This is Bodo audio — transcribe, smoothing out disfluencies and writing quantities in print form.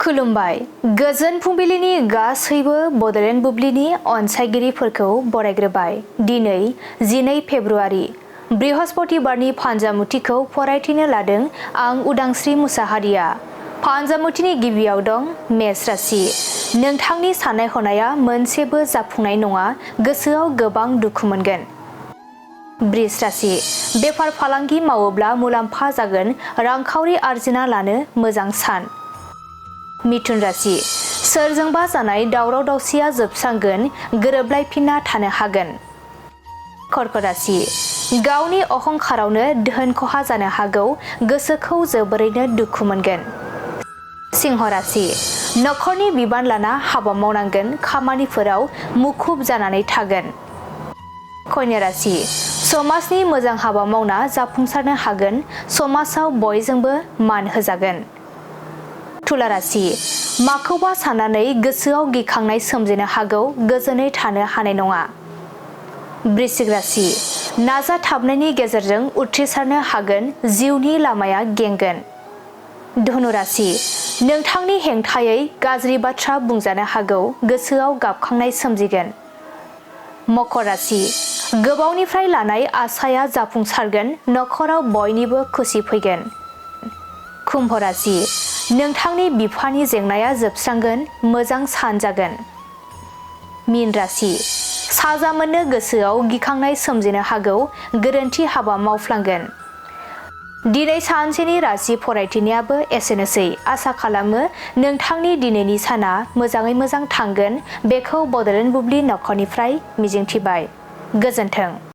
खुलुमबाय गोजोन फुंबिलिनि गासैबो बडलेण्ड बुब्लिनि अनसायगिरिफोरखौ बरायग्रोबाय। दिनै 12 फेब्रुआरि बृहस्पतिबारनि फान्जामुथिखौ फरायथिनो लादों आं उदांस्रि मुसाहारिया। फान्जामुथिनि गिबियाव दं मेष राशि। नोंथांनि साननाय हनाया मोनसेबो जाफुंनाय नङा, गोसोआव गोबां दुखु मोनगोन। वृष राशि। बेफार फालांगि मावोब्ला मुलाम्फा जागोन, रांखावरि आरजिना लानो मोजां सान। मिथुन राशि। सोरजोंबा जानाय दावराव दावसिया जोबस्रांगोन, गोरोबलायफिनना थानो हागोन। कर्कट राशि। गावनि अहंखारावनो धोन खहा जानो हागौ, गोसोखौ जोबोरैनो दुखु मोनगोन। सिंह राशि। नखरनि बिबान लाना हाबा मावनांगोन, खामानिफोराव मुखुब जानानै थागोन। कन्या राशि। समाजनि मोजां हाबा मावना जाफुंसारनो हागोन, समाजाव बयजोंबो मान होजागोन। तुला राशि। माखौबा साननानै गोसोआव गिखांनाय सोमजिनो हागौ, गोजोनै थानो हानाय नङा। वृश्चिक राशि। नाजाथाबनायनि गेजेरजों उथ्रिसारनो हागोन, जिउनि लामाया गेंगोन। धनु राशि। नोंथांनि हेंथायै गाज्रि बाथ्रा बुंजानो हागौ, गोसोआव गाबखांनाय सोमजिगोन। मकर राशि। गोबावनिफ्राय लानाय आसाया जाफुंसारगोन, नखराव बयनिबो खुसि फैगोन। कुम्भ राशि। नोंथांनि बिफानि जेंनाया जोबस्रांगोन, मोजां सान जागोन। मीन राशि। साजा मोननो गोसोआव गिखांनाय सोमजिनो हागौ, गोरोन्थि हाबा मावफ्लांगोन। दिनै सानसेनि राशि फरायथिनायाबो एसेनोसै। आसा खालामो नोंथांनि दिनैनि साना मोजाङै मोजां थांगोन, बेखौ बडलेण्ड बुब्लि नखरनिफ्राय मिजिंथिबाय। गोजोन्थों।